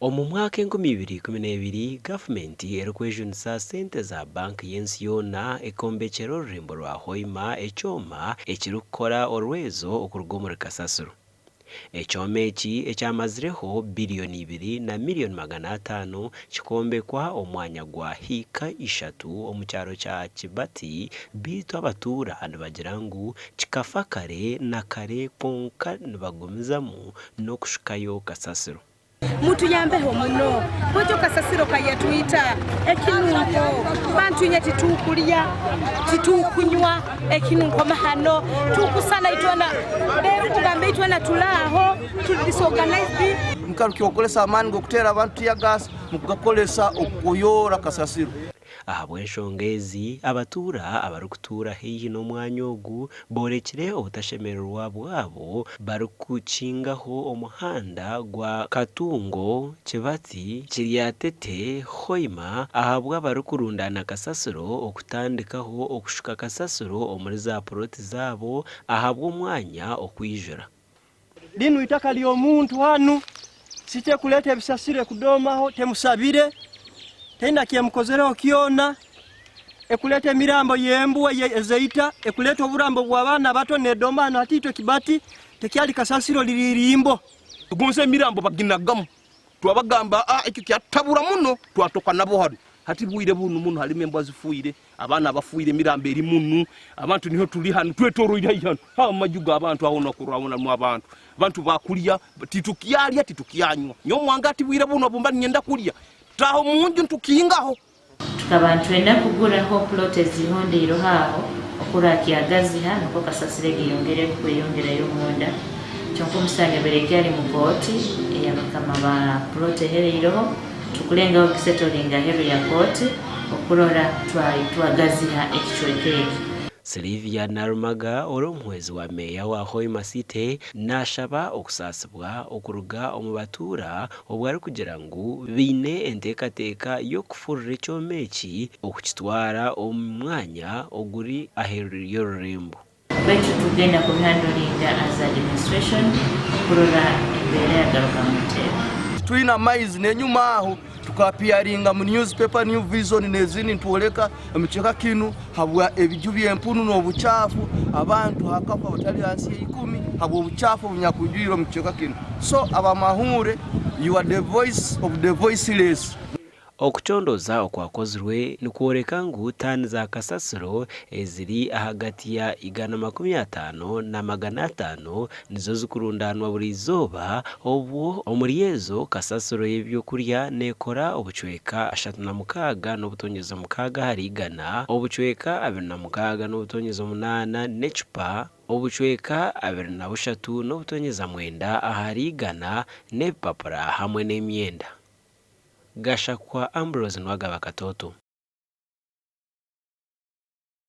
Omu mwaka 2012, gavumenti erikwejunisa sente za bank y'ensi yoona ekombekyera orurembo rwa Hoima ekyoma ekirikukora orwezo okuruga omuri kasasiro. Ekyoma eki ekyamazireho biriyoni ibiri na miriyoni 500 kikombekwa omu mwanya gwa hiika ishatu omu kyaro kya Kibati beitu abatuura nibagira ngu kikafa kare na kare kwonka nibagumizamu n'okushukayo kasasiro. Mutuyambeho muno kwekyo kasasiro kayetwita ekinunko bantu inye titukulya titukunywa ekinunko mahano tukusana itwena rero kugamba itwena tulaho tuli disorganized. Mukarukya okukoresa amaani g'okuteera abantu teargas mukugakoresa okuyoora kasasiro. Ahabw'enshonga ezi, abatuura abarikutuura haihi n'omwanya ogu boorekire obutashemererwa bwabo barikukingaho omuhanda gwa Katungo, Kibatsi, Kiryatete, Hoima ahabw'abarikurundaana kasasiro okutandikaho okushuka kasasiro omuri za puroti zaabo ahabw'omwanya okwijura. Linu itaka ly'omuntu hanu, site kuleta ebisasiro ekudomaho temusabire, teina kyemukozereho kyona, ekuleta emirambo y'embwa ezeita, ekuleta oburambo bw'abaana bato nedoma hanu. Hati itwe Kibati tekyali kasasiro, liri irimbo. Gonze emirambo baginagamu, twabagamba ekyo kyatabura muno, twatoka nabo hanu. Hati bwire bunu muno halimu embwa zifuire, abaana bafuire, emirambo eri munu, abantu niho tuli hanu twetoroire haihi hanu ha amaju g'abantu aho nakurora harimu abantu. Abantu bakulya titukyalya titukyanywa. Nyowe omwange hati bwire bunu obumba ninyenda kulya tutaha omunju ntukingaho. Tukaba nitwenda kuguraho plot ezihondeireho aho oku rakyagaziha nukwo kasasiro egi eyongere kweyongerayo omunda, kyonka omusango ebaire ekyari mu kooti eyabakama ba plot ehereireho. Tukulengaho gisetolinga aheru ya kooti okurora twagaziha ekicweka eki. Sylivia Narumaga ori omuhwezi wa Meeya wa Hoima City naashaba okusaasibwa okuruga omu batuura obwo arikugira ngu baine enteekateeka y'okufurura ekyoma eki okukitwara omu mwanya oguri aheeru y'orurembo. Baitu tugenda kubihandolinga as administration okurora embeera yagaruka munteeko. Titwine amaizi n'enyuma aho tukapiyaringa mu newspaper New Vision n'ezindi nitworeka omu kicweka kinu habwa ebiju by'empunu n'obukyafu abantu hakafa batali hansi ya ikumi habw'obukyafu obunyakwijwire omu kicweka kinu. So abamahuure you are the voice of the voiceless. Okucondooza okwakozirwe nikworeka ngu taani za kasasiro eziri ahagati ya 150 na 500 nizo zikurundaanwa buri izooba obwo omuri ezo kasasiro y'ebyokurya neekora obucweka 36 n'obutonyeza 6 ahari igana, obucweka 26 n'obutonyeza 8 n'ecupa, obucweka 23 n'obutonyeza 9 ahari igana n'ebipapura hamwe n'emyenda. Gashakwa Ambrose Nwagaba Katooto.